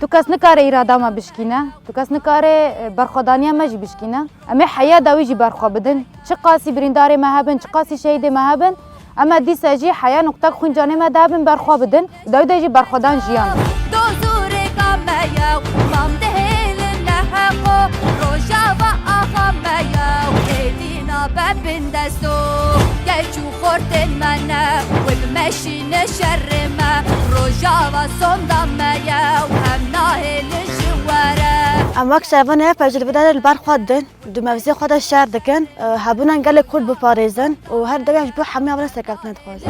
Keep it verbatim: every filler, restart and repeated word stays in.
Tu kes nikare îrada me bişkîne, tu kes nikare, e, berxwedaniya me jî bişkîne. Em ê heya dawî jî berxwe bidin. Çiqasî birîndarê me hebin, çiqasî şehîdê me hebin, em ê dîsa jî heya nuqtek xwîn canê me de hebin berxwe bidin. Dawî de jî berxwedan jiyan. Dozûrêka me ye, mam dihêlin neheqo, rojava axa me ye, êdî nabe bindesto. Keç û xortên me ne, wê bimeşîne şerê me, rojava sonda me ye, em nahêlin ji we re. Em wek şevanê pejirvidarê li ber xwe didin. Di mevzê xwe de şer dikin, e, hebûna gelê Kurd biparêzin û her dewiya ji bo hemiya ve serkeftinê dixwazin.